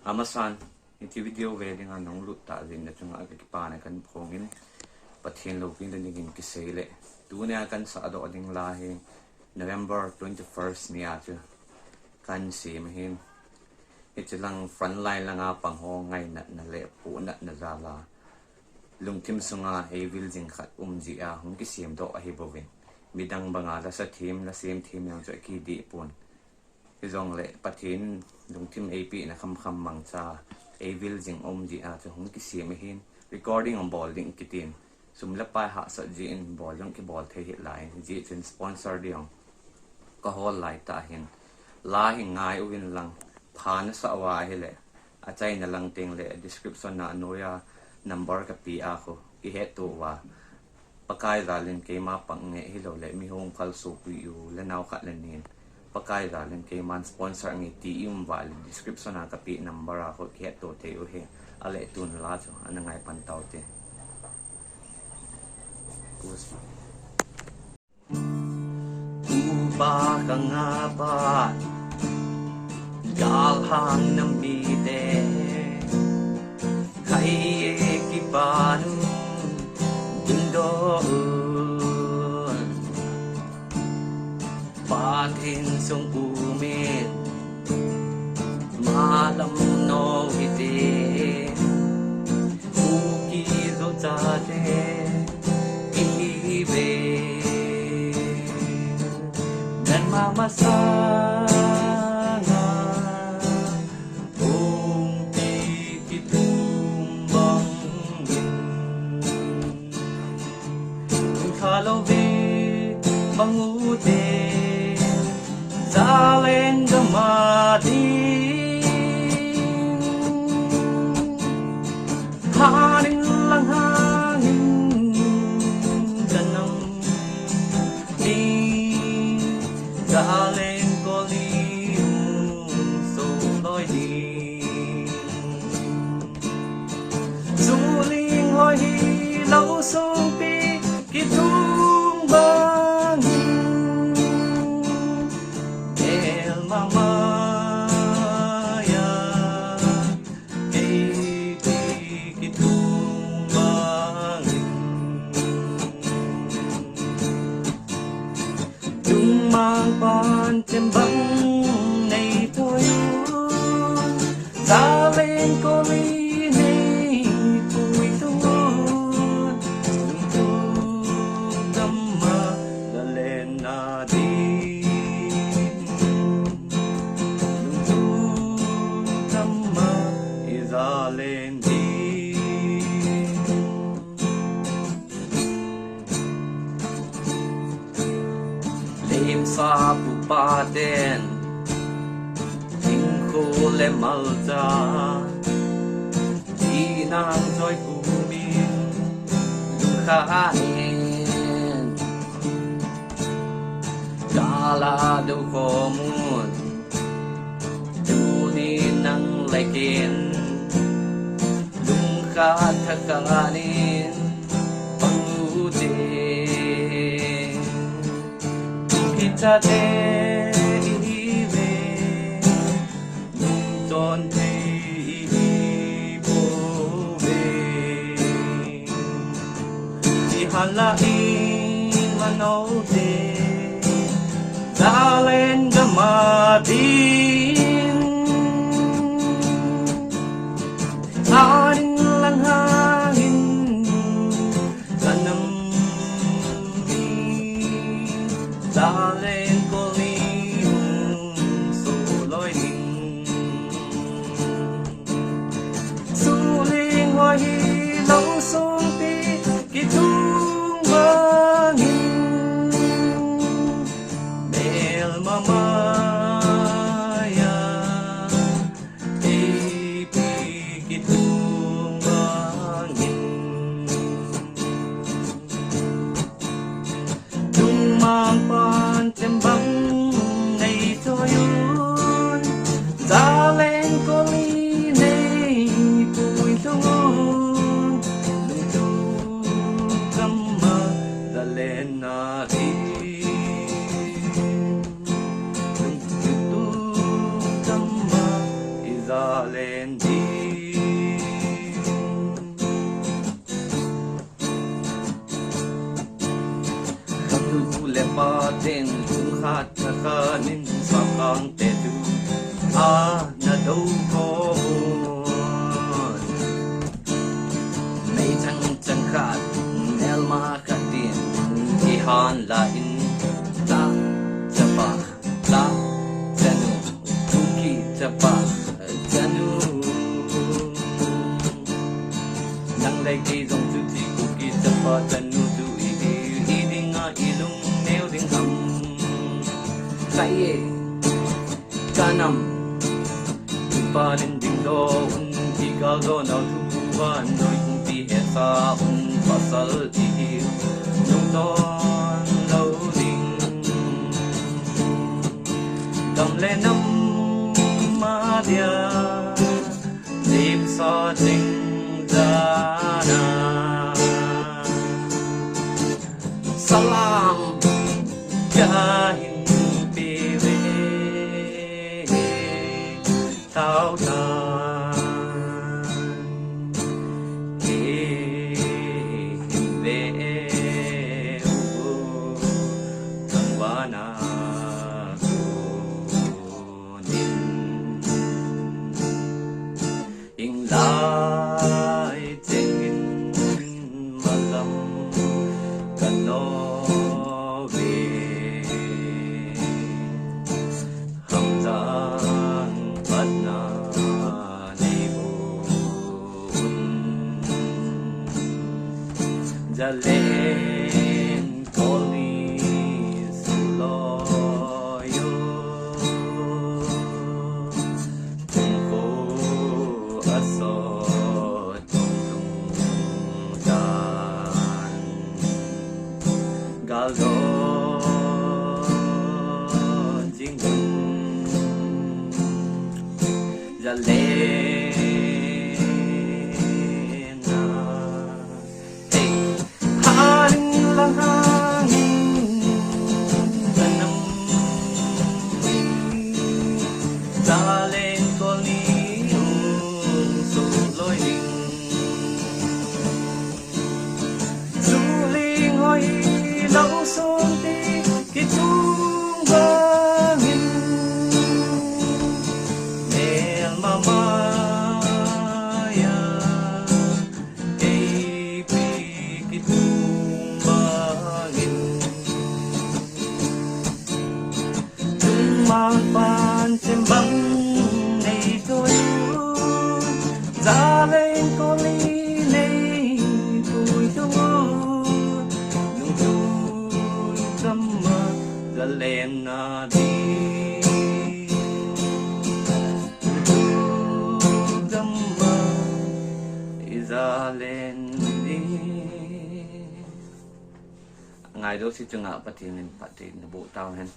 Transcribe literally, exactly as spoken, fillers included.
Amasan, hiche video ve dinga nahung lut tah jeh in nachunga kakipana kahin phong in, Pathen loupina dingin kisei le. Tunia kahin sahdoh ding la hi November twenty-first nia chu kahin sem ahin. Hiche lang frontline langa pang ho ngainatna le puhnatna jal a lungthim sunga eivil jing khat um jeh a hung kisemdoh ahi bouvin. Midang banga lasa them, lasem them jong chu akidih pon. Hijongle Pathen lungthim eipehna khamkham mangcha, eivil jing um jeh a chu hung kisem ahin, recording abol ding kitin, sum le pai hahsat jeh in bol jong kibol thei hih lai, hijeh chun sponsor ding jong kahol laitah ahin. La hi ngai uvin lang, pha nasah uva ahile, achaina lang tengle description a anoiya number kapeh a khu kihetto uva, Pakai jal in keima pang nge, hiloule mi hung phal sopi u le nao khat le nin, Pakai jal in keiman sponsor nge ti i um uva le, description a kapeh number a khu kihetto thei u ahi. Ale tun la chu ana ngai pan taute. Upa kangapa, galhang namite, khai e kipanu, dingdoh un. Pathen sung umin, malam nong hite, Kuki Zo chate ihiuve. Nangma masanga hung kitum bangin, khalou ve bang ute, Zalen gam a ding. Hanin lang hangin kanam ding, Zalen koli hung so loi ding. Suling hoi hilou sungpi kitung bangin, el mama ya keipi kitung bangin. Lungmang pan chembang nei toi u, Zalen koli nei pui tu, lungtup gam a Zalen na ding, lungtup gam a i Zalen ding. Lemsa pupa ten, Thingkho le Malcha, Dinang Choi kumin, lungkhat in, kala dou khomun, tuni nang le ken, lungkhat thakhat in pang ute. Kichate ihiuve, lungchon thei ihipouve. Ihala i manote, Zalen gam a ding. Hanin lang hangin kanam ding, Zalen koli hung so loi ding. Suling hoi hilou sungpi kitung bangin, mel mama ya keipi kitung bangin. Lungmang pan chembang nei toi un, Zalen koli nei pui tu, Len di. Katu tu le pa ten kum khat kha kha nin sa kang te tu a na do ko. Mei chang chang khat, melma khat din, i han la in, ta, chapa, ta, chanu, Kuki, chapa, chanu. Nang lai kei jong chu ti Kuki, chapa, chanu, chu i, i, i ding a, i lung neo ding ham. Kai e. Kanam. Tupa nin ding do un, ki kal do nau thu van noi kung pi he sa un, pasal i hi. Nung ton lo ding. Gam le nam ma dia. Lim sa ding da na. Salam. Kahin pi ve. Tau tan, kihin ve u, thangvahna kunin. Inglai chengin malam kano ve. Hamjang patna nei un. Jalen koli suloyo. Tungko asot. Gal do jing un. Jalen na. Hey. Haling lang hangin. Tanam. Jalen koli un. Suloi ding. Suling hoi lo sung ti kitung bangin. Mel mama ya keipi kitung bangin. Tumang pan chembang nei toi u, Jalen koli nei toi u, nung tu tama Jalen na di, nung tu tama i Jalen di. Ngai do si chunga Pathen in Pathen na bu tau hen.